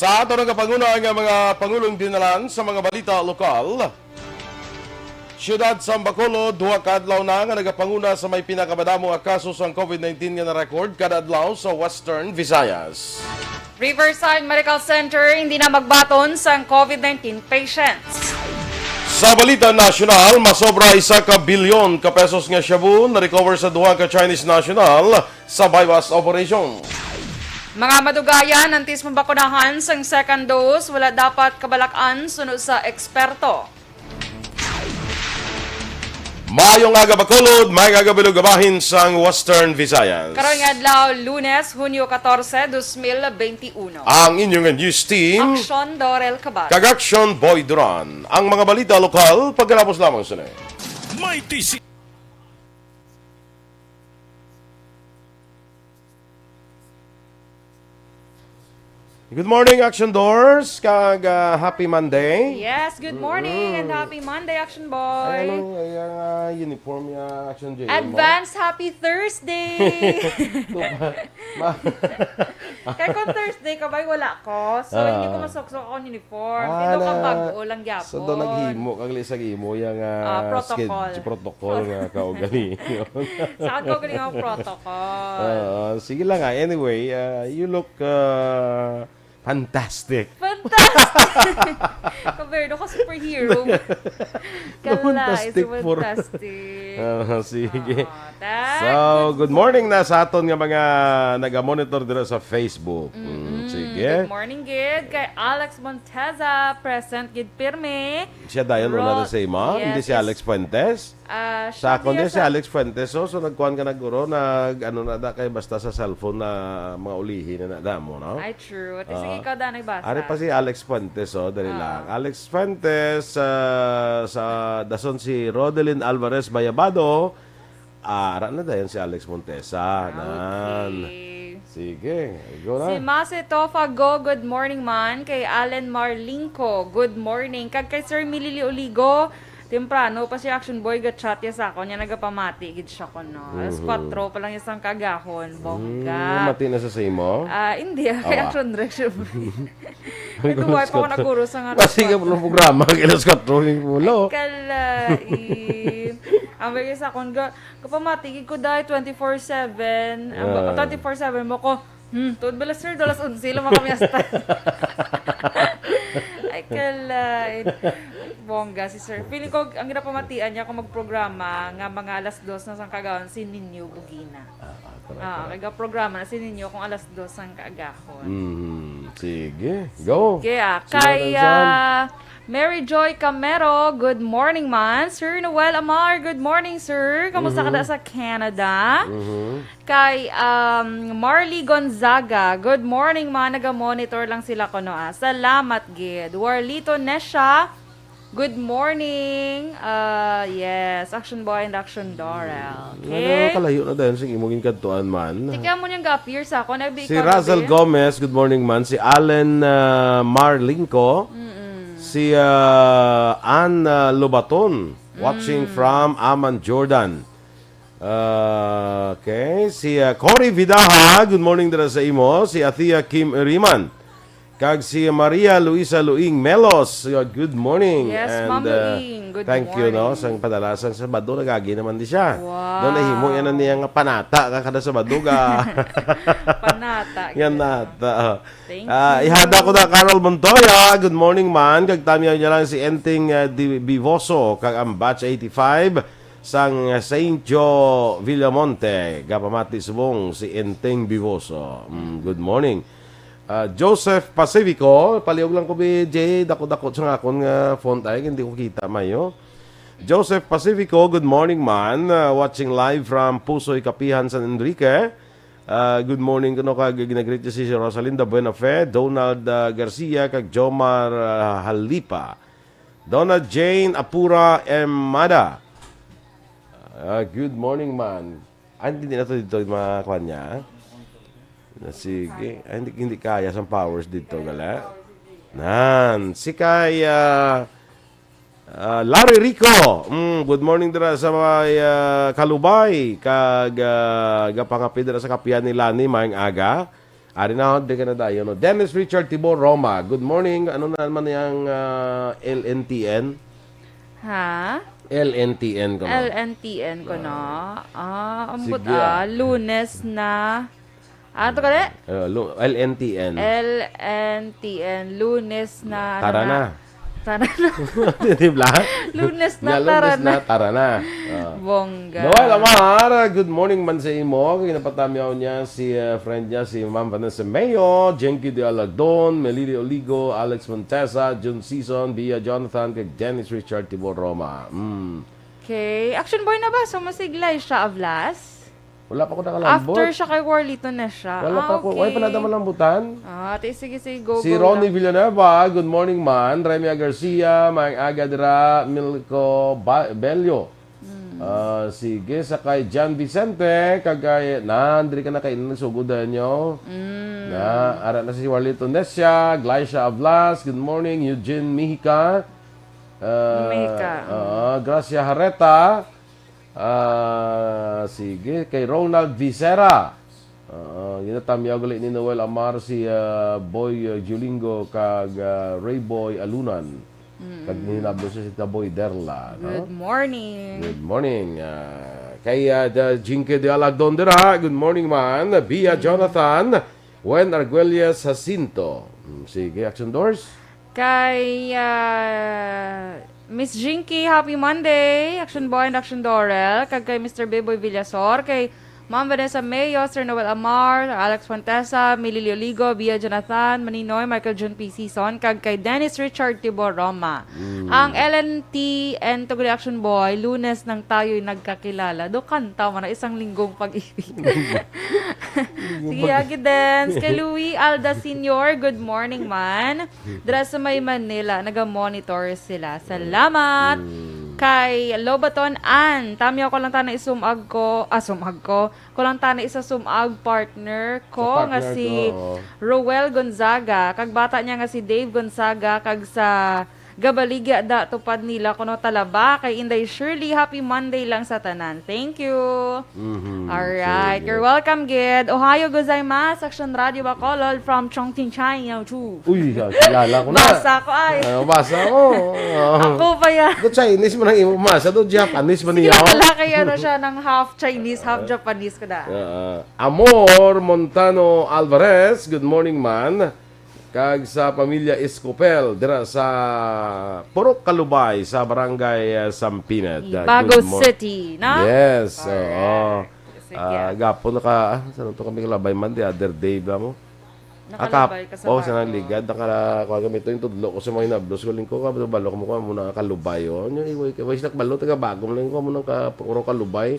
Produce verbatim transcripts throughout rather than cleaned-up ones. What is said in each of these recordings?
Sa aton nagapanguna nga mga pangulong dinalan sa mga balita lokal, siyudad sa Bacolod, duha ka adlaw na nga nagapanguna sa may pinakamadamo nga kaso sang COVID nineteen nga na-record kada adlaw sa Western Visayas. Riverside Medical Center hindi na magbaton sang COVID nineteen patients. Sa balita nasyonal, masobra isa ka bilyon ka pesos nga shabu na-recover sa duha ka Chinese national sa buy-bust operation. Mga madugayan, antes mabakunahan sang second dose, wala dapat kabalak-an suno sa eksperto. Maayong aga, Bacolod, maayong aga, Bilog, bahin sang Western Visayas. Karon nga adlaw, Lunes, Hunyo katorse, dos mil benti uno. Ang inyong news team, Aksyon Dorel Cabal. Kag Aksyon Boy Duran. Ang mga balita lokal, pagkatapos lamang sini. May tisi- Good morning, Action Doors, kag, ah, happy Monday. Yes, good morning and Mm-mm. Happy Monday, Action Boy. Ay, ano, ay, ang, ah, uniform niya, Action J M, oh? Advance happy Thursday! Tupa-, ma- Kaya kung Thursday ka ba, wala ko. So, hindi ko Ah. masuksok akong uniform. Ah, Ito ka na, bag-o lang gyapon. So, doon naghimo kag lisag imo yang, ah, Ah, protocol. Schedule, protocol nga kaugalingon. Sa kaugalingon, protocol. Ah, sige lang, ah. Anyway, ah, you look, ah, fantastic. Fantastic! Kaberdo ka, superhero. Kala, is Fantastic for fantastic. Ah, sige. Ah, thank So, you. Good morning na sa aton nga mga naga-monitor dira sa Facebook. Mm, Mm-mm. Sige. Good morning, gid. Kay Alex Monteza, present gid pirmi. Siya dayon, wala Ro-, na sa imo? Yes, Hindi si yes. Alex Fuentes? Ah, Sa siya akon diya din si sa Alex Fuentes, oh. So, nagkuhan ka na, guro, nag, ano na da, kay basta sa cellphone na mga ulihi na na damo, no? Ay, true. At least Ah. ikaw da nagbasa. Ari pa si Alex Fuentes, oh. Dali Ah. lang. Alex Fuentes, ah, sa dason si Rodelyn Alvarez Bayabado. Ah, ara na dayon si Alex Montesa. Nan. Okay. Sige, go na. Si Mase Tofago, good morning man. Kay Allen Marlinco, good morning. Kag kay Sir Milili Oligo, temprano pa si Action Boy ga-chat ya sa akon. Nya nagapamati gid siya ko, no. Alas Mhm. kuwatro pa lang ya sang kaagahon. Bongga. Mm, mati na sa sa imo? Ah, hindi. Ah, kay Awa. Action Direction. May duway pa ako naguro sa nga Kasi nga alas kuwatro. Programa, kay alas kuwatro yung ulo. Ay, kalai. Ang bagay sa akon, ga-, kapamati gid ko dahil twenty-four seven. Ang ba-, Ah. twenty-four seven mo ko, hmm, tuod bala, sir, dalas onse lang kami hasta. Ay, kalai. Bongga si sir. Feeling ko, ang ginapamatian niya kung magprograma nga mga alas dos na sang kagahon, si Ninyo Bugina. Ah, ah, correct, Ah, correct. Kay programa na si Ninyo kung alas dos ang kaagahon. Mhm. Sige, go. Sige, ah. Sino Kay, naman, Sam? ah, Mary Joy Camero, good morning, man. Sir Noel Amar, good morning, sir. Kamusta ka Mhm. da sa Canada? Mhm. Kay, um, Marley Gonzaga, good morning, man. Naga-monitor lang sila kuno, ah. Salamat, gid. Warlito Nesha, good morning. Ah, yes, Action Boy and Action Dorel. Ano, Okay? kalayo na dayon sing imong ginkadtuan man. Tika mo niyang ga-appear sa akon, F B Si ka Razel gabi. Gomez, good morning man. Si Allen, ah, Marlinco. Mm-mm. Si, ah, Ann, ah, Lobaton, watching Mm. from Amman, Jordan. Ah, okay. Si, ah, Cory Vidaha, good morning dira sa imo. Si Athea Kim Iriman. Kag si Maria Luisa Luing Melos, uh, good morning. Yes, And, Ma'am uh, Luing, good thank you, no, morning. Sang padala sang Sabado, nagagi naman di siya. Wow. Doon, nahimo yan ang niyang panata, nga kada Sabado, ga. Panata, Yan yun. nata, oh. Thank Ah, you. ihanda ko na Carol Montoya. Good morning, man. Kag tamyaw niya lang si Enteng, uh, Di-, Bivoso, kag ang batch eighty-five sang Saint Joe Villamonte. Gapamati subong si Enteng Bivoso. Mm, good morning. Ah, Joseph Pacifico, palihog lang ko, B J, dako-dako sa akon nga font ay, hindi ko kita mayo. Joseph Pacifico, good morning, man. Ah, watching live from Pusoy, Kapihan, San Enrique. Ah, good morning kuno kag ginagreet si Rosalinda Buenafe, Donald, ah, Garcia, kag Jomar, ah, Halipa. Donna Jane Apura Emada. Ah, good morning, man. Ah, hindi na to dito yung mga kwan niya. Na, sige. Ay, hindi, hindi kaya sa powers dito, gala. Nan, si kay, ah, ah, Larry Rico. Mm, good morning dira sa may, ah, Kalubay. Kag, ah, gapangapi dira sa kapihan ni Lani, maayong aga. Ari na, di ka na dayon, no? Dennis Richard Tibor Roma, good morning. Ano na naman yung ah, L N T N? Ha? L N T N ko, no? L N T N ko, no? Ah, ambot Sige, ah. ah. Lunes na. Ah, ito ka rin? Uh, lu- L N T N. L N T N, Lunes na. Ano Tara na. Tara na. Di ba? Lunes na, Nya, tara Lunes na. na, tara na. Ah. Bongga. Noel Amar, good morning man sa imo. Kaya napatamyaw niya si ah, friend niya, si Ma'am Vanessa Mayo, Jenky de Aladon, Melody Oligo, Alex Montesa, Jun Season, Bia Jonathan, kag Dennis Richard Tibor Roma. Mm. Okay. Action boy na ba? So, masiglay siya, Avlas? Wala pa ko nakalambot. After siya kay Warlito na siya. Wala ah, pa ko. Okay. Wala pa na malambot. Ah, ate, sige, sige, go, Si go Ronnie lang. Villanueva, good morning man. Remia Garcia, maayong aga dira, Milko ba- Bello. Hmm. Ah, sige, sa kay John Vicente, kag kay, nandri ka na kay nagsugod ninyo. Mm. Na, ara na si Warlito Nesia, Glycia Avlas, good morning, Eugene Mihica. Ah, Mihica. ah, Gracia Hareta. Ah, sige, kay Ronald Vicera. Ah, ginatamyaw gali ni Noel Amar si ah, Boy ah, Julingo kag ah, Ray Boy Alunan. Kag hinablo siya si Taboy Derla, no? Good morning. Good morning. Ah, kay ah, the Jinky de Aladon dira. Good morning man. Bia Jonathan. Wen Arguelles Jacinto. Mm, sige, Action Doors. Kay ah, Miss Jinky, happy Monday. Action Boy and Action Dorel. Kag kay Mister Beboy Villasor. Kay Ma'am Vanessa Mayo, Sir Noel Amar, Alex Fuentesa, Mililio Ligo, Bia Jonathan, Maninoy, Michael Jun P. Season, kag kay Dennis Richard Tibor Roma. Ang L N T N to Action Boy, Lunes nang tayo'y nagkakilala. Do kanta mo na isang linggong pag-ibig. Sige, Agi Dance. Kay Louis Alda Senior, good morning man. Dira sa may Manila, naga-monitor sila. Salamat. Kay Lobaton Ann, tamyaw ko lang tana isumag ko, ah, sumag ko. Ko lang tana isa sumag partner ko Sa nga partner si ko, oo. Roel Gonzaga, kag bata niya nga si Dave Gonzaga, kag sa Gabaligya da tupad nila kuno talaba kay Inday Shirley. Happy Monday lang sa tanan. Thank you. Mhm. Alright. Sige. You're welcome, gid. Ohayo gozaimasu, Action Radio Bacolod from Chongqing, China. Chu. Uy, ah, kilala ko na. Basa ko ay. Ah, basa ko. Ah. Ako pa yan. Do Chinese man ang imo masa, do Japanese man Sige niya. na pala, kaya na siya ng half Chinese, half Japanese ko na. Ah, Amor Montano Alvarez, good morning man. Kag sa pamilya Escopel dira sa Purok Kalubay sa Barangay ah, Sampinat. Ah, Bago good mor- City, no? Yes, Alright. oo. Sige. Ah, gapon naka, ah, saan to kami kalabay man, the other day ba mo? Nakalabay ka sa Oh, bago. Sa nagligad, naka, kuha kami to, yung tudlo ko sa mga hinablos ko, lingko ka, balo ko mo, kuha mo na kalubay, oh. Yung iway, iway, sinak balo, taga bago mo lang, kuha mo ng ka, puro kalubay.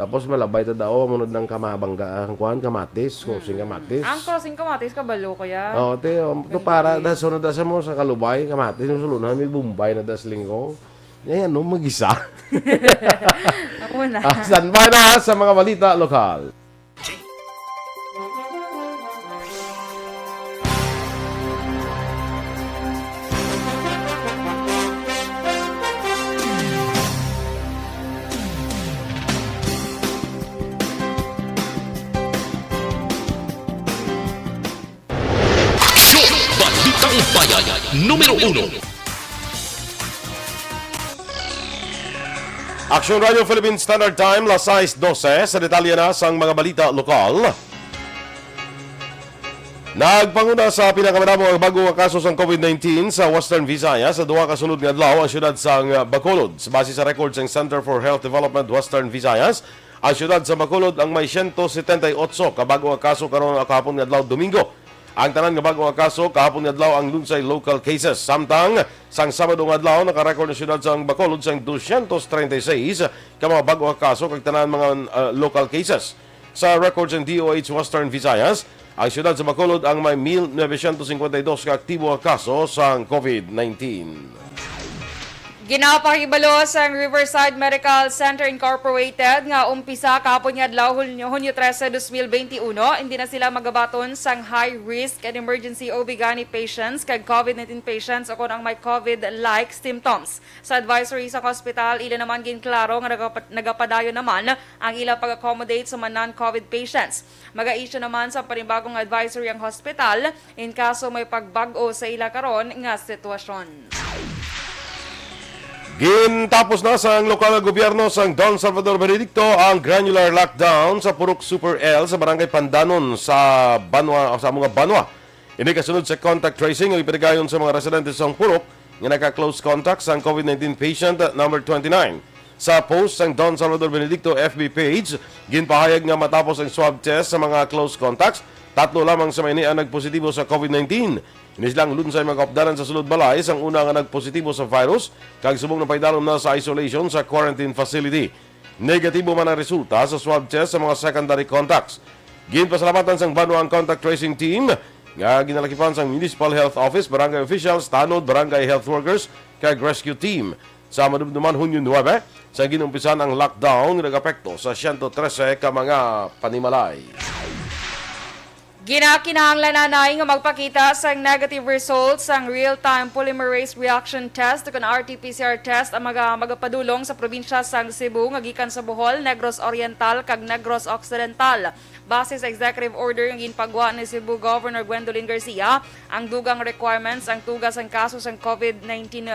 Tapos malabay ta daw, mo na lang kamabangga, ang kuhan, kamatis, crossing kamatis. Ang crossing kamatis, kabalo ko ya. Oo, te, um, to para, da, sunod da sa mo, sa kalubay, kamatis, yung sulunan, may bumbay na das lingko. Yan, ano, mag-isa. Ako na. Ah, standby na sa mga balita lokal. Aksyon! Balitang Bayan, numero uno. Action Radio Philippine Standard Time, las sais dose. Sa detalye na sang mga balita lokal. Nagpanguna sa pinakamadamo nga bag-o nga kaso sang COVID nineteen sa Western Visayas sa duha ka sunod nga adlaw ang siyudad sang Bacolod. Base sa record sang Center for Health Development Western Visayas, ang siyudad sa Bacolod ang may siyento setenta y otso ka bag-o nga kaso karon o kahapon nga adlaw, Domingo. Ang tanan nga bag-o nga kaso kahapon nga adlaw ang lunsay local cases. Samtang sang Sabado nga adlaw, naka-record ang siyudad sang Bacolod sang dosyentos treinta y seis ka mga bag-o nga kaso kag tanan mga ah, local cases. Sa record sang D O H Western Visayas, ang siyudad sa Bacolod ang may mil novecientos cincuenta y dos ka aktibo nga kaso sang COVID nineteen. Ginapahibalo sang Riverside Medical Center Incorporated nga umpisa kahapon nga adlaw, Hunyo, Hunyo trese, dos mil benti uno, hindi na sila magabaton sang high risk and emergency O B gani patients kag COVID nineteen patients o kon ang may COVID-like symptoms. Sa advisory sa hospital, ila naman ginklaro nga nagapa-, nagapadayon naman ang ilang pag-accommodate sa mga non-COVID patients. Mag-a-issue naman sa panibagong advisory ang hospital in kaso may pagbag-o sa ila karon nga sitwasyon. Gintapos na sang lokal nga gobyerno sang Don Salvador Benedicto ang granular lockdown sa Purok Super L sa Barangay Pandanon sa banwa, sa mga banwa. Ini kasunod sa contact tracing nga ipinagayon sa mga residente sang Purok nga naka-close contact sang COVID nineteen patient number twenty-nine. Sa post sang Don Salvador Benedicto F B page, ginpahayag nga matapos ang swab test sa mga close contacts, tatlo lamang sa may ini ang nagpositibo sa COVID nineteen. Ini sila ang lunsay mga kaupdanan sa sulod balay sang una nga nagpositibo sa virus, kag subong napaidalom na sa isolation sa quarantine facility. Negatibo man ang resulta sa swab test sa mga secondary contacts. Ginpasalamatan sang banwa ang contact tracing team nga ginalakipan sang Municipal Health Office, barangay officials, tanod, barangay health workers, kag rescue team. Sa madumduman Hunyo nuebe, sa ginumpisan ang lockdown nga nag-apekto sa siyento trese ka mga panimalay. Ginakinahanglan anay nga magpakita sang negative results sang real-time polymerase reaction test o kon R T P C R test ang mga magapadulong sa probinsya sang Cebu nga gikan sa Bohol, Negros Oriental, kag Negros Occidental. Base sa executive order nga ginpagwa ni Cebu Governor Gwendolyn Garcia, ang dugang requirements ang tuga sang kaso sang COVID nineteen,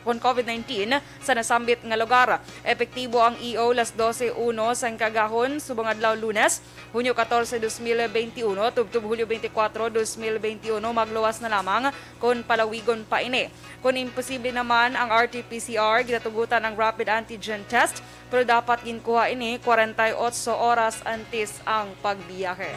kon COVID nineteen sa nasambit nga lugar. Epektibo ang E O las dose uno sang kaagahon subong adlaw Lunes, Hunyo katorse, dos mil benti uno, tubtob Hulyo benti kwatro, dos mil benti uno, magluwas na lamang kon palawigon pa ini. Kon imposible naman ang R T P C R, ginatugutan ang rapid antigen test, pero dapat ginkuha ini kwarenta y otso oras antes ang pagbiyahe.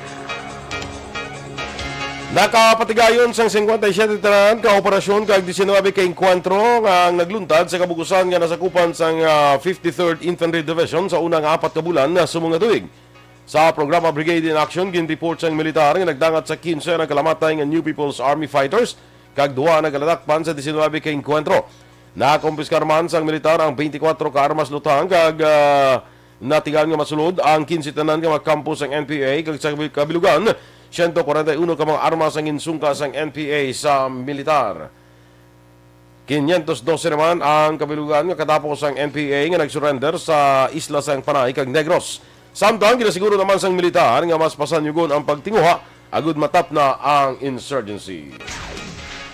Nakapatigayon sang singkwenta y siyete tanan ka operasyon kag diecinuebe ka engkwentro nga ang nagluntad sa kabug-usan nga nasakupan sang, ah, fifty-third Infantry Division sa una nga apat ka bulan nga subong nga tuig. Sa programa Brigade in Action, ginreport sang militar nga nagdangat sa kinse ang nagkalamatay nga New People's Army fighters kag duha ang nagkaladakpan sa diecinuebe ka engkwentro. Nakumpiskar man sang militar ang twenty-four ka armas luthang kag, ah, natigan nga masulod ang kinse tanan nga mga kampo sang N P A kag sa kabil-, kabilugan, siyento kwarenta y uno ka mga armas ang ginsungka sang N P A sa militar. Quinientos doce naman ang kabilugan nga katapos ang N P A nga nag-surrender sa isla sang Panay kag Negros. Samtang ginasiguro naman sang militar nga mas pasanyugon ang pagtinguha agud matapna ang insurgency.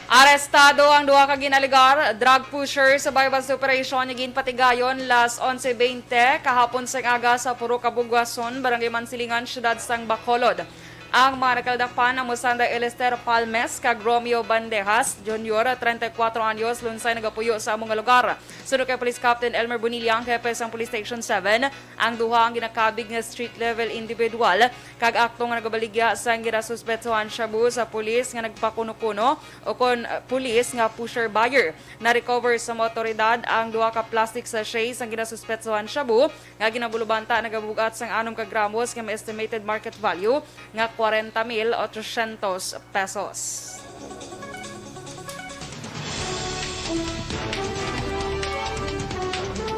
Arestado ang duha ka ginalegar drug pusher sa buy-bust operation nga ginpatigayon las onse bente kahapon sang aga sa Purok Kabugwason, Barangay Mansilingan, Siyudad sang Bacolod. Ang mga nagkaladakpan amo sanday Elester Palmes kag Romeo Bandejas Junior, treinta y cuatro anyos, lunsay nagapuyo sa amo nga lugar. Suno kay Police Captain Elmer Bonilla, ang hepe sang Police Station seven, ang duha ang ginakabig nga street level individual kag akto nga nagabaligya sang ginasuspetsohan shabu sa pulis nga nagpakuno-kuno o kon, uh, pulis nga pusher buyer. Na-recover sa mga awtoridad ang duha ka plastic sachet sang ginasuspetsohan shabu nga ginabulubanta nagabug-at sang anom ka gramos nga may estimated market value nga kwarenta mil otsosyentos pesos.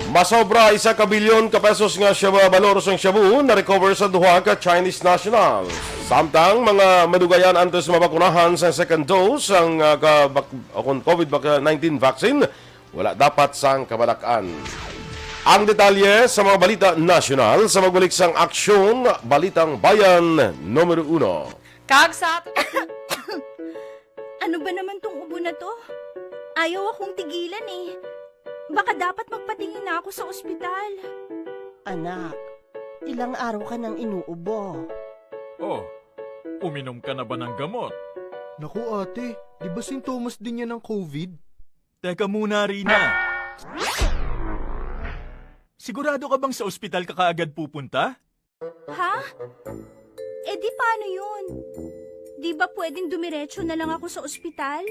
Masobra isa ka bilyon ka pesos nga shabu, balor sang shabu na-recover sa duha ka Chinese national. Samtang mga madugayan antes mabakunahan sa second dose sang, ah, ka-, bak-, o kon COVID vac-, nineteen vaccine, wala dapat sang kabalak-an. Ang detalye sa mga balita nasyonal sa magbalik sang Aksyon Balitang Bayan numero uno. Kag sa at- Ano ba naman tong ubo na to? Ayaw akong tigilan eh. Baka dapat magpatingin na ako sa ospital. Anak, ilang araw ka nang inuubo. Oh, uminom ka na ba ng gamot? Naku, ate, di ba sintomas din yan ng COVID? Teka muna, Rina. Sigurado ka bang sa ospital ka kaagad pupunta? Ha? Eh, di paano yun? Di ba pwedeng dumiretso na lang ako sa ospital?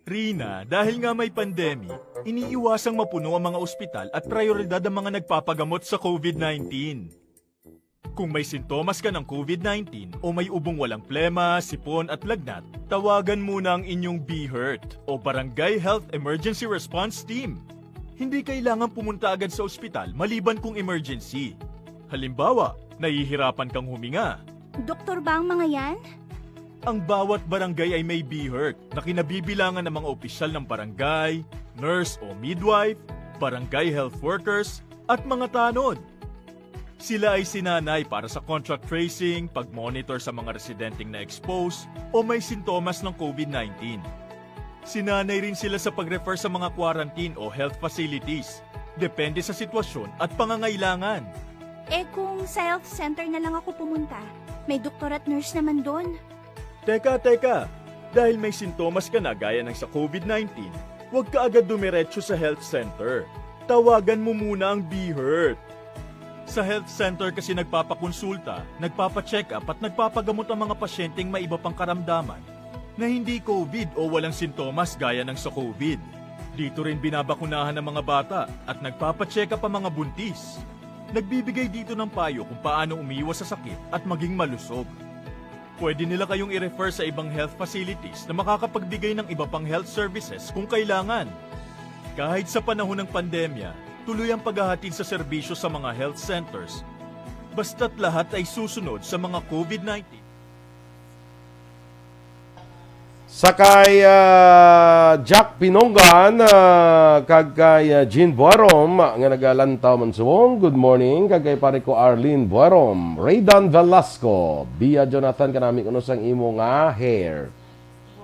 Rina, dahil nga may pandemic, iniiwasang mapuno ang mga ospital at prioridad ang mga nagpapagamot sa COVID nineteen. Kung may sintomas ka ng COVID nineteen o may ubong walang plema, sipon at lagnat, tawagan muna ang inyong BHERT o Barangay Health Emergency Response Team. Hindi kailangan pumunta agad sa ospital maliban kung emergency. Halimbawa, nahihirapan kang huminga. Doktor ba ang mga yan? Ang bawat barangay ay may BHERT na kinabibilangan ng mga opisyal ng barangay, nurse o midwife, barangay health workers, at mga tanod. Sila ay sinanay para sa contact tracing, pag-monitor sa mga residenteng na-expose o may sintomas ng COVID nineteen. Sinanay rin sila sa pag-refer sa mga quarantine o health facilities, depende sa sitwasyon at pangangailangan. Eh, kung sa health center na lang ako pumunta, may doktor at nurse naman doon. Teka, teka. Dahil may sintomas ka na gaya ng sa COVID nineteen, huwag ka agad dumiretso sa health center. Tawagan mo muna ang BHERT. Sa health center kasi nagpapakonsulta, nagpapacheck-up at nagpapagamot ang mga pasyenteng may iba pang karamdaman na hindi COVID o walang sintomas gaya ng sa COVID. Dito rin binabakunahan ang mga bata at nagpapacheck-up ang mga buntis. Nagbibigay dito ng payo kung paano umiwas sa sakit at maging malusog. Pwede nila kayong i-refer sa ibang health facilities na makakapagbigay ng iba pang health services kung kailangan. Kahit sa panahon ng pandemya, tuloy ang paghahatid sa serbisyo sa mga health centers, basta't lahat ay susunod sa mga COVID nineteen. Sa kay, ah, Jack Pinongan, ah, kag kay, ah, Jean Buarom, ah, nga nagalantaw man subong. Good morning. Kag kay pare ko Arlene Buarom, Raydan Velasco, Bia Jonathan, kanami kuno sang imo nga hair.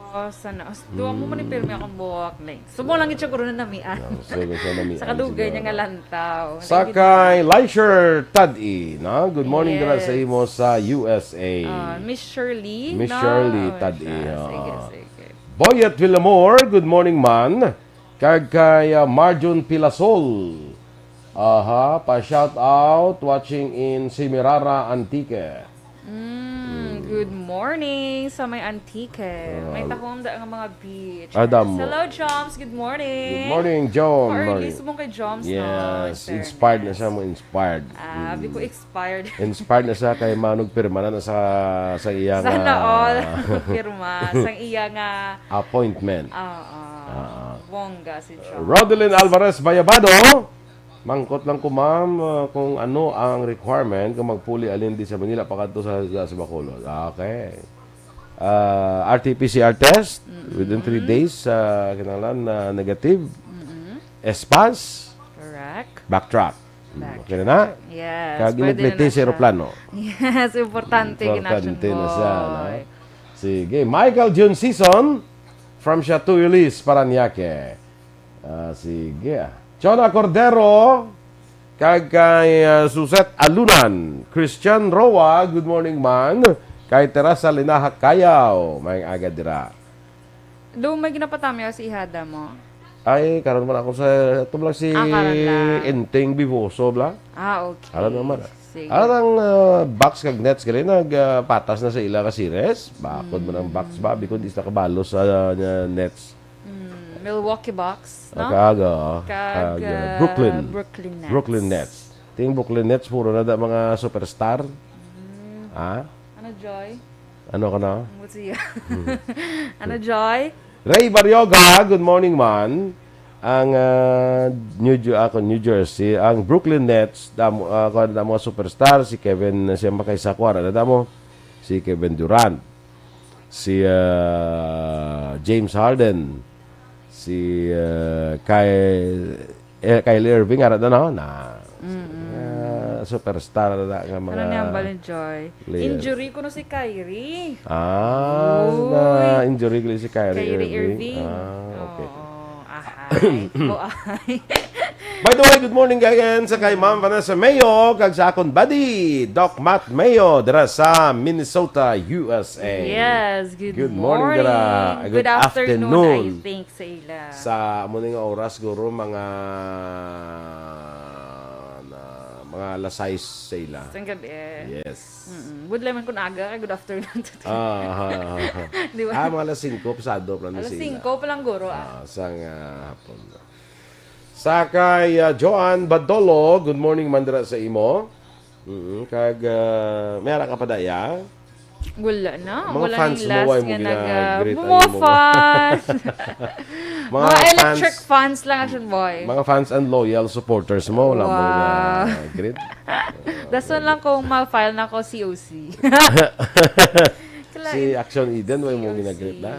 Wow, sana. As-, duwa mo man ni pirmi akong buhok, Leng. Sumo lang gid siya, guro, na namian. Yan, sige, siya namian, Sa kadugay siguro. niya nga lantaw. Sa Lagi kay na. Leisure Tad-i, no? Good morning dira sa Yes. imo sa U S A. Ah, Miss Shirley, Miss no? Shirley Oh, Tad-i, siya. Sige, oo. sige. Boyet Villamor, good morning, man. Kag kay, ah, Marjun Pilasol. Aha, pa-shout out, watching in Semirara, Antique. Mm, good morning sa may Antique. May Ah. tahom da nga mga beach. Ah, damo. Hello, Joms. Good morning. Good morning, Joms. Early Mari. subong kay Joms, no? Yes, In inspired na fairness. siya mo, inspired. Ah, abi ko Mm. expired. Inspired na siya kay Manong Pirma na sa, sa iya Sana nga all. Pirma. Sang iya nga appointment. Oo. Ah. Bongga si Joms. Rodelyn Alvarez Bayabado. Mangkot lang ko, ma'am, ah, kung ano ang requirement kung magpuli alin di sa Manila pakadto sa, sa, sa Bacolod. Ah, okay. Ah, R T P C R test within three Mm-mm. days, ah, kinahanglan na negative. Mm-mm. S pass, Correct. backtrack. Backtrack. Okay na na? Yes, Kag pwede na iliplete na sa siya. eroplano. Yes, importante, Importante na siya, no? Boy. Sige, Michael June Season from Chateau Ulis, Parañaque. Ah, sige. Chona Cordero, kag kay, ah, Suzette Alunan. Christian Roa, good morning, man. Kay Teresa Linaha Kayaw, may aga dira. Do, may ginapatamyaw si ihada mo? Ay, karon man ako sa, ito lang si Ah, karon lang. Enteng Bivoso, bla? Ah, okay. Alam naman, ah. Sige. Alam ang, ah, Bucks kag Nets, gali nag, ah, patas na sa ila ka series. Bakod man ang Bucks ba? Mm. Bikod is nakabalo sa, ah, Nets. Mm, Milwaukee Bucks, no? Kag, ah, Kag, kag, ah, ah, Brooklyn. Brooklyn Nets. Brooklyn Nets. Ting Brooklyn Nets, puro na da mga superstar. Mm. Ha? Ano, Joy? Ano ka na? Ang siya. Hmm. Ano, Joy? Ray Barrioga, good morning, man. Ang, ah, New Jer-, ako, New Jersey, ang Brooklyn Nets, damo, ah, kuwan, damo nga superstar, si Kevin, siya makaisa ko, ano, damo, si Kevin Durant, si, ah, James Harden, si, ah, Ky-, eh, Kyrie Irving, ara na, no? Na, Mm-mm. ah, superstar na nga mga Ano niya ang bal ni Joy? players. Injury kuno si Kyrie. Ah, Uy. na-injury gali si Kyrie Kyrie Irving. Irving. Ah, okay. Oo, ahay. O, ahay. By the way, good morning again sa kay Ma'am Vanessa Mayo, kag sa akon buddy, Doc Matt Mayo, dira sa Minnesota, U S A. Yes, good Good morning, dira. morning. Good Good afternoon, I afternoon. think, sa ila. Sa amo ni nga oras, guro, mga, na, mga alas sais sa ila. Sa gabi. Yes. Mm-mm. Good lang man kung aga, kay good afternoon to. Ah, ha, ha, ha. Di ba? Ah, mga alas singko, pasado pa lang Alas sila. singko pa lang, guro, ah. Ah, sa nga hapon. Sa kay, ah, Joan Badolo, good morning man dira sa imo. Mm, kag, ah, may ara ka pa daya? Wala na. Mga Wala fans ning mo, last why mo nga gina-, naga-, greet ang mga imo? Fans. Mga Mga fans, electric fans lang, Action Boy. Mga fans and loyal supporters mo, wala mo Wow. gina-greet? Dason lang kung ma-file na ko C O C. Kalain. Si Action Eden, why mo C O C. Gina-greet na?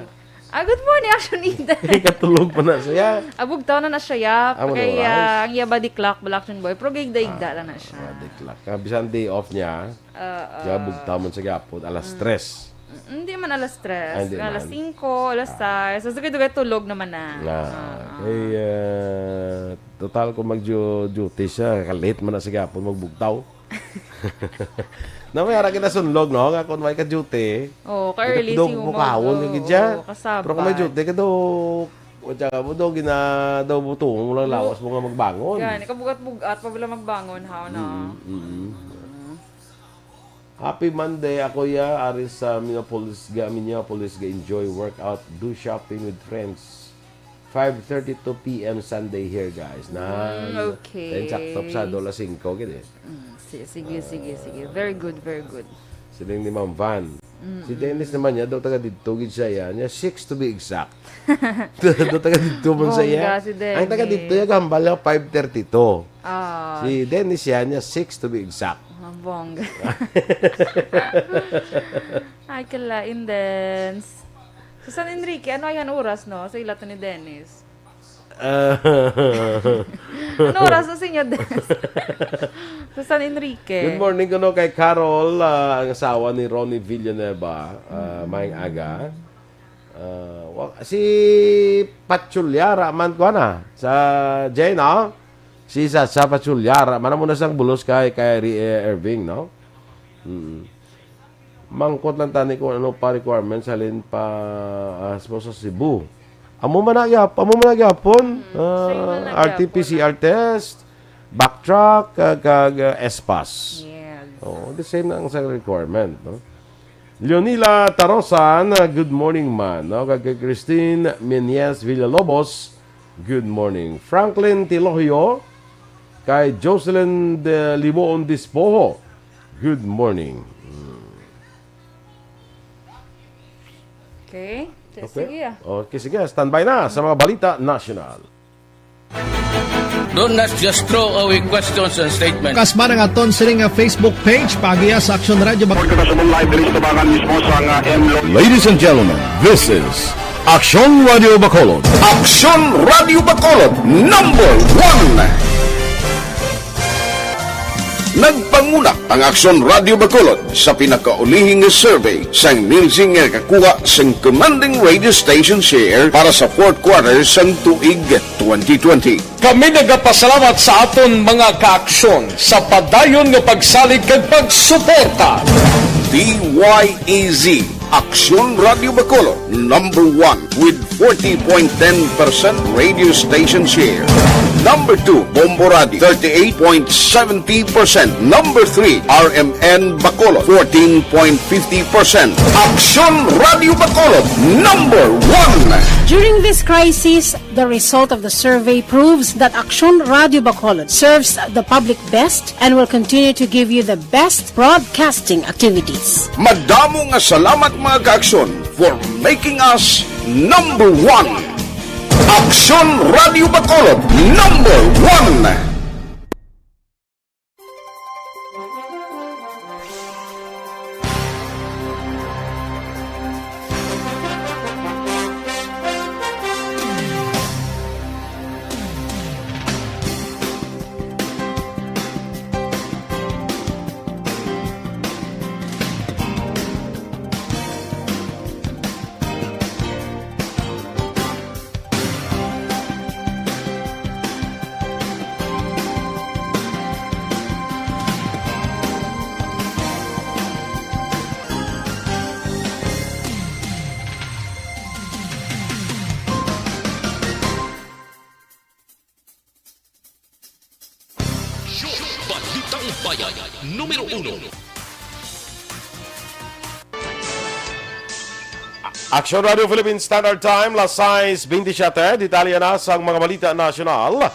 Ah, good morning, Action Eden. Ikatulog pa na siya. Abog taon na na siya, yap. Amo na Kaya oras. Ang iya body clock, bala, Action Boy. Pero gigda-igda Ah, lang na siya. Body clock. Ah, bisan day off niya, Oo. Kaya bugtaw man sa gihapon, alas Mm. tres. Mm, hindi man alas tres. Ah, hindi Nga alas man. singko, alas Ah. sais. So, dugay-dugay tulog naman na. Ah, Oo. kay, ah, total kung mag-duty siya, ka-late man na sa gihapon, magbugtaw. Na may ara kita sunlog, no? Nga kung may ka-duty, Oo, ka-early nagdog siguro mo kahawon, mag-, kagid siya. Oo, kasabay. Pero kung may duty ka daw, wala ka mo daw, gina-, daw butong mo lang No. lawas mo nga magbangon. Gani, kabugat-bugat, pa bala magbangon, how, no? Mm, mm. Mm. Happy Monday, ako ya, ari sa Minneapolis, ga, Minneapolis, ga enjoy workout, do shopping with friends. Five thirty-two P M Sunday here, guys. Na, Mm, okay. Then, sakto pa sa dola singko, gid eh. Mm, si-, sige, sige, sige. Very good, very good. Siling ni Ma'am Van. Mm, Si mm. Dennis naman niya, daw taga didto, gid siya yan. Niya, six to be exact. Daw taga didto man sa Bongga iya. si Ang taga Dennis. didto, iya, gambal niya, five thirty-two. Ah. Si Dennis yan, niya six to be exact. Ah, bongga. Ay, kalain, Dens. Sa San Enrique, ano ay ang oras, no? Sa ila to ni Dennis. Ah. Ano oras na sa inyo, Dens? Sa San Enrique. Good morning kuno kay Carol, ah, ang asawa ni Ronnie Villanueva. Ah, Mm. Maayong aga. Ah, wa-, si Patsulyara man ko na sa Jay, no? Si Sasa Patsulyara man mo na sang bulos kay, kay Ri-, eh, Irving, no? Mm. Mangkot lang tani kung ano pa requirements halin pa, ah, sa Cebu. Amo man na gyap-, amo man na gyapon, Mm, ah, same man na R T P C R gyapon. test, backtrack, kag, kag, ah, S pass. Yes. Oo, the same na ang sa requirement, no? Leonila Tarosan, ah, good morning, man. No? Kag kay Christine Menyes Villalobos, good morning. Franklin Tilogio, kay Jocelyn de Liboon Dispoho, good morning. Hmm. Okay. Okay. Sige, ah. Okay, sige. Standby na sa mga balita national. Don't, let's just throw away questions and statements. Kasba nga aton sini nga Facebook page, paagiya sa Aksyon Radio Bac- Report kita sa live diri sa Tabangan mismo sa nga M Lo- Ladies and gentlemen, this is Aksyon Radio Bacolod. Aksyon Radio Bacolod, number one. Nagpanguna ang Aksyon Radio Bacolod sa pinakaulihi nga survey sang Nielsen nga nakakuha sang commanding radio station share para sa fourth quarter sang tuig twenty twenty. Kami nagapasalamat sa aton mga kaaksyon sa padayon nga pagsalig kag pagsuporta. D Y E Z, Aksyon Radio Bacolod, number one with forty point ten percent radio station share. Number two, Bombo Radio, thirty-eight point seventy percent. Number three, R M N Bacolod, fourteen point fifty percent. Aksyon Radio Bacolod, number one. During this crisis, the result of the survey proves that Aksyon Radio Bacolod serves the public best and will continue to give you the best broadcasting activities. Madamo nga salamat, mga kaaksyon, for making us number one. Aksyon Radio Bacolod, number one. Balitang Bayan, numero uno. Aksyon Radio Philippine Standard Time, las sais bentisiete. Detalye na sang mga balita nasyonal.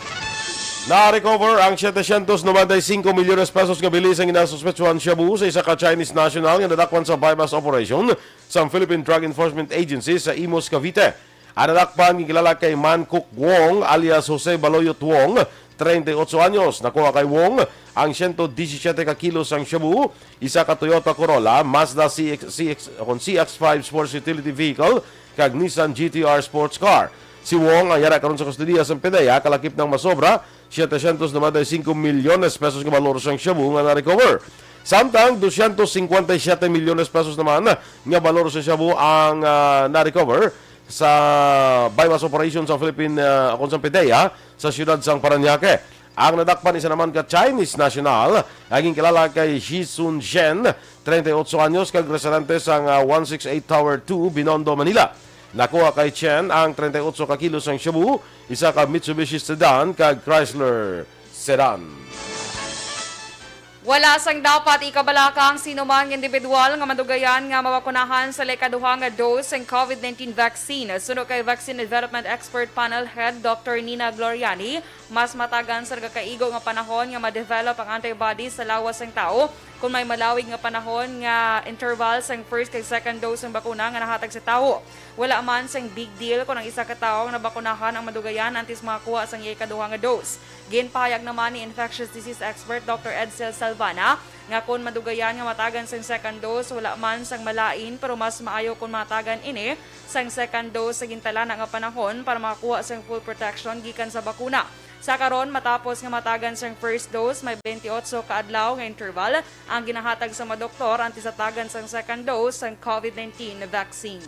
Na-recover ang setecientos noventa y cinco milyones pesos nga bili sang ginasuspetsuhan shabu sa isa ka Chinese national nga nadakpan sa buy-bust operation sang Philippine Drug Enforcement Agency sa Imus, Cavite. Ang nadakpan ginkilala kay Man Kuk Wong alias Jose Baloyot Wong, treinta y ocho anyos. Nakuha kay Wong ang siyento disisiete ka kilo sang shabu, isa ka Toyota Corolla, Mazda C X, C X, kon C X five Sports Utility Vehicle, kag Nissan G T R Sports Car. Si Wong ang yara karon sa kustodiya sang PDEA kalakip sang masobra setecientos noventa y cinco milyones pesos nga balor sang shabu nga na-recover. Samtang doscientos cincuenta y siete milyones pesos naman nga balor sa shabu ang, ah, na-recover sa buy-bust operation sa Philippine, ah, kon sa PDEA sa siyudad sang Parañaque. Ang nadakpan isa naman ka Chinese national nga ginkilala kay Shi Sun Shen, treinta y ocho anyos, kag residente sang, ah, one six eight Tower two, Binondo, Manila. Nakuha kay Chen ang treinta y ocho ka kilo sang shabu, isa ka Mitsubishi sedan, kag Chrysler sedan. Wala sang dapat ikabalaka ang sinuman nga individual nga madugayan nga mabakunahan sa ikaduha nga dose sang COVID nineteen vaccine. Suno kay Vaccine Development Expert Panel Head Doctor Nina Gloriani, mas matagan sa nagakaigo nga panahon nga ma-develop ang antibodies sa lawas sang tawo kon may malawig nga panahon nga interval sang first kag second dose sang bakuna nga nahatag sa tawo. Wala man sang big deal kon ang isa ka tawo nga nabakunahan ang madugayan antes makakuha sang iya ikaduha nga dose. Ginpahayag naman ni infectious disease expert Doctor Edsel Salvana nga kon madugayan nga matagan sang second dose, wala man sang malain, pero mas maayo kon matagan ini sang second dose sa gintalana nga panahon para makakuha sang full protection gikan sa bakuna. Sa karon, matapos nga matagan sang first dose, may twenty-eight ka adlaw nga interval ang ginahatag sa mga doktor antes hatagan sang second dose sang COVID nineteen vaccine.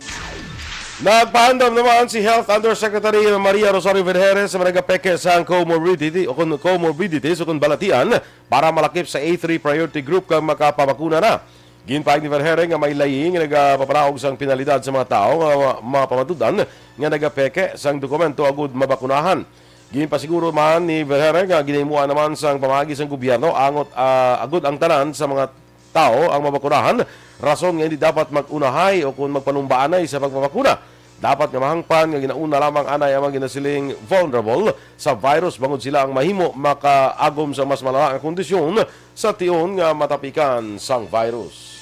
Nagpaandam naman si Health Undersecretary Maria Rosario Vergeres sa mga nagapeke sang comorbidity o kon comorbidities o kon balatian para malakip sa A three priority group kag makapabakuna na. Ginpahayag ni Vergeres nga may layi nga nagapapanaog sang penalidad sa mga tawo nga ma-, mapamatud-an nga nagapeke sang dokumento agud mabakunahan. Ginpasiguro man ni Vergeres nga ginahimoan naman sang pamaagi sang gobyerno angot, ah, agud ang tanan sa mga tawo ang mabakunahan, rason nga hindi dapat mag-unahay o kon magpanumbaanay sa pagpabakuna. Dapat nga mahangpan nga ginauna lamang anay ang mga ginasiling vulnerable sa virus bangod sila ang mahimo makaagom sa mas malala nga kondisyon sa tion nga matapikan sang virus.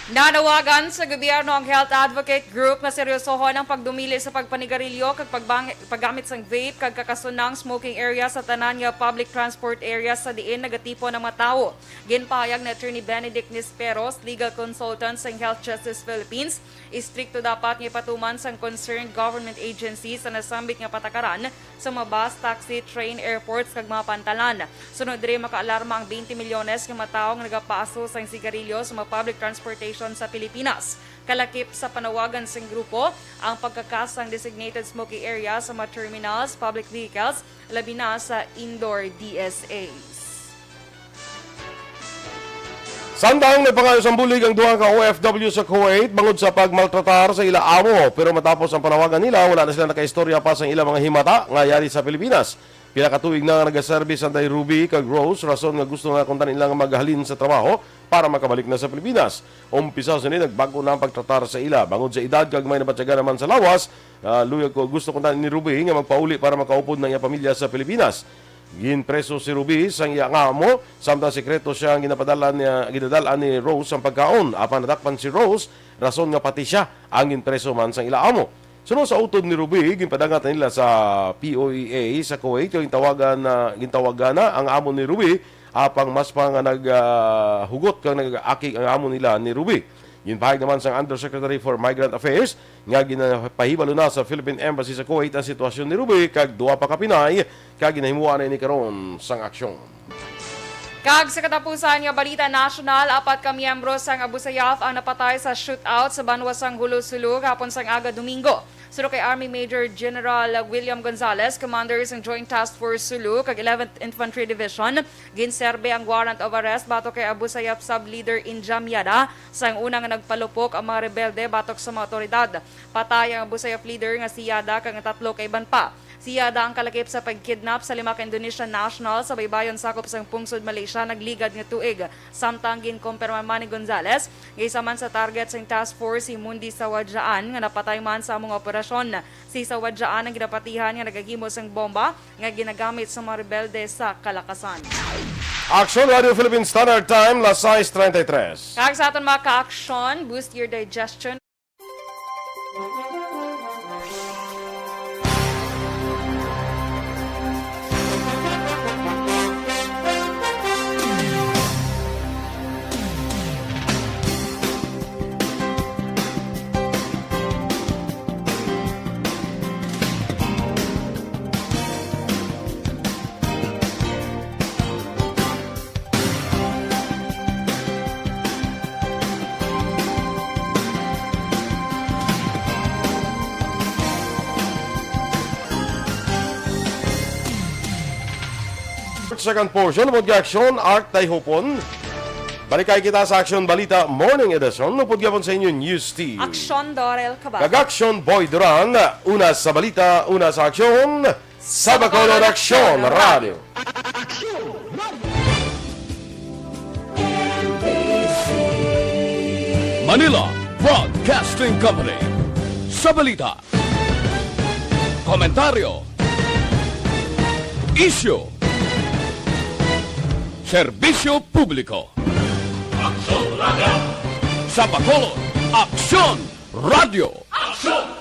Nanawagan sa gobyerno ang health advocate group nga seryosohon ang pagdumili sa pagpanigarilyo kag pagbang-, paggamit sang vape kag kakasunang smoking area sa tanan nga public transport area sa diin nagatipon ang mga tawo. Ginpahayag ni Attorney Benedict Nisperos, legal consultant sang Health Justice Philippines, istrikto dapat nga ipatuman sang concerned government agency sa nasambit nga patakaran sa mga bus, taxi, train, airports, kag mga pantalan. Sunod diri, makaalarma ang twenty milyones nga mga tawo nga nagapaso sang sigarilyo sa mga public transportation sa Pilipinas. Kalakip sa panawagan sang grupo, ang pagkakas sang designated smoking area sa mga terminals, public vehicles, labi na sa indoor D S As. Samtang nagpangayo sang bulig ang duha ka O F W sa Kuwait bangod sa pagmaltratar sa ila amo, pero matapos ang panawagan nila, wala na sila nakaistorya pa sa ilang mga himata nga yari sa Pilipinas. Pila ka tuig na nga nagaserbi si Ruby kag Rose, rason nga gusto na kuno nila nga maghalin sa trabaho para makabalik na sa Pilipinas. Umpisa sini nagbag-o na ang pagtratar sa ila bangod sa edad kag may nabatyagan naman sa lawas. Ah, luyag ko, gusto kuno ni Ruby nga magpauli para makaupod na iya pamilya sa Pilipinas. Ginpreso si Ruby sang iya nga amo, samtang sekreto siya ang ginapadala niya, ginadal-an ni Rose ang pagkaon. Apan nadakpan si Rose, rason nga pati siya ang ginpreso man sang ila amo. Suno sa utod ni Ruby, ginpadangat na nila sa P O E A sa Kuwait, kag gintawagan na, gintawagan na ang amo ni Ruby, apang mas pa nga nag, ah, hugot kag nag-akig ang amo nila ni Ruby. Ginpahayag naman sang Undersecretary for Migrant Affairs nga ginapahibalo na sa Philippine Embassy sa Kuwait ang sitwasyon ni Ruby kag duha pa ka Pinay, kag ginahimoan na ini karon sang aksyon. Kag sa katapusan nga balita nasyonal, apat ka miyembro sang Abu Sayyaf ang napatay sa shootout sa banwa sang Jolo, Sulu, gahapon sang aga Domingo. Suno kay Army Major General William Gonzales, commander sang Joint Task Force Sulu kag eleventh Infantry Division, ginserbe ang warrant of arrest batok kay Abu Sayyaf sub-leader Injam Yada. Sang una nga nagpalupok ang mga rebelde batok sa mga awtoridad. Patay ang Abu Sayyaf leader nga si Yada kag ang tatlo ka iban pa. Siya ada ang kalakip sa pagkidnap sa lima ka Indonesian national sa baybayon sakop sang pungsod Malaysia nagligad nga tuig. Samtang ginkumpirma man ni Gonzales nga isa man sa target sang task force si Mundi Sawadjaan nga napatay man sa amo nga operasyon. Si Sawadjaan ang ginapatihan nga nagahimo sang bomba nga ginagamit sa mga rebelde sa kalakasan. Aksyon Radio Philippine Standard Time, las sais treinta y tres. Kag sa aton mga ka-aksyon, boost your digestion. Second portion, upod kag aksyon, Art Tayhupon. Balikay kita sa Aksyon Balita Morning Edition, upod gihapon sa inyo News Team. Aksyon, Dorel Cabal. Kag aksyon, Boy Duran. Una sa balita, una sa aksyon, sa Bacolod Aksyon Radio. Manila Broadcasting Company. Sa balita, komentaryo, isyu, serbisyo publiko. Aksyon Radio. Sa Bacolod, Aksyon Radio. Aksyon